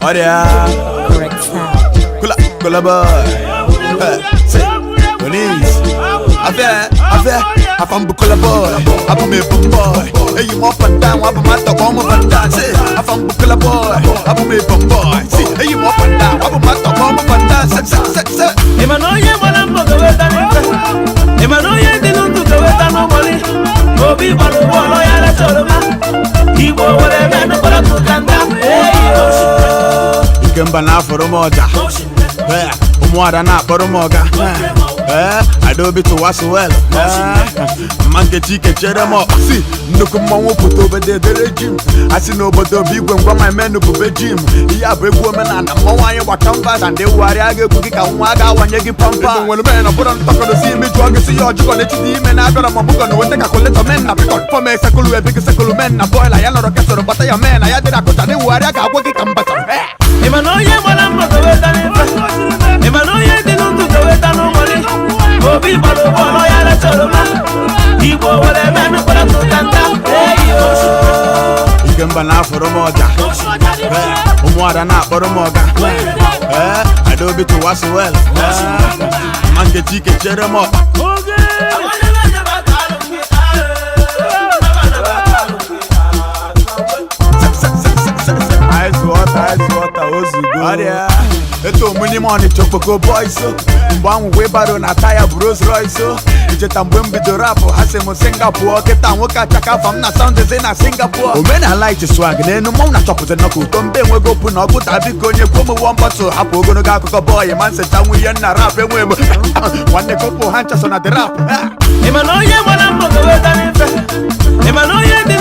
Ọrịa. Correct sound. Kula, kula boy. Say, Onis. Afẹ́, afẹ́, afam bụ kula boy. Abụ m ebu boy. Eyi m up and down, abụ m atọ kpọọ m Van Damme. Say, afam bụ kula boy. Abụ m ebu boy. See, eyi m up and down, abụ m atọ kpọọ m Van Damme. Say, say, say, say. Ị ma na onye gbara mbọ ga-eweta n'ife? Ị ma na onye dị ndụ ga-eweta n'ụmụnị? Obi gbara ụgbọala ya recha oroma. Igbo nwere eme nụkwara kụkanda. Eyo. Ikemba na-afụrụ m ọja. Eh, ụmụada na-akpọrọ m ọga. Ee, Adaobi tụwasị wel. Mma Nkechi kechere m ọkpa si nnukwu mmọnwụ pụta obodo edere ji m asị na obodo bụ igwe ngwa ma menu bụ be ji m. Ihe a bụ egwu omenala mmọnwụ anyị gba canvas and ewugharị aga egwu gị ka nwa a ga-awanye gị pampa. Nwere men ọ bụrụ ntọkọdosi imi jụọ gị si ya ọjụkọ n'etiti ime na abịara ma ọbụkọ na weta kalkuletọ men na pịkọ fọm esekulu ebe gị sekulu men na bọịla ya nọrọ kesọrọ gbata ya men na ya dịrị akụcha na ewugharị a ga-agwa gị ka mba chọrọ. Ị ma na onye gbara mbọ ga-eweta n'ife? Ị ma na onye dị ndụ ga-eweta n'ụmụnị? Obi gbara ụgbọala ya recha oroma. Igbo nwere eme nụkwara kụkanda. Eyo. Ikemba na-afụrụ m ọja. Ee, ụmụada na-akpọrọ m ọga. Ee, Adaobi tụwasị wel. Mma Nkechi kechere m ọkpa. Ice water, ice water, ozugbo. Ọrịa. Eto mụ n'ime Ọnịcha okpoko boys o. Mgbe ahụ wee baro na taya bụ Rolls Royce o. Icheta mgbe m bidoro rapụ ha sị m Singapore kịta nwoke achaka afa m na sound eze na Singapore. Omenala ichi swag n'enu mmọnwụ na-achọpụta nnọkọ ụtọ mbe enwego opu na ọgụta biko onye kwuo m wọ mbọtụ hapụ ogologo akụkọ bọyị ma nsecha nwu ihe nna rap enwe m nwanne kopụ ha ncha so na the rap. Ị ma na onye gbara mbọ ga-eweta n'ife? Ị ma na onye dị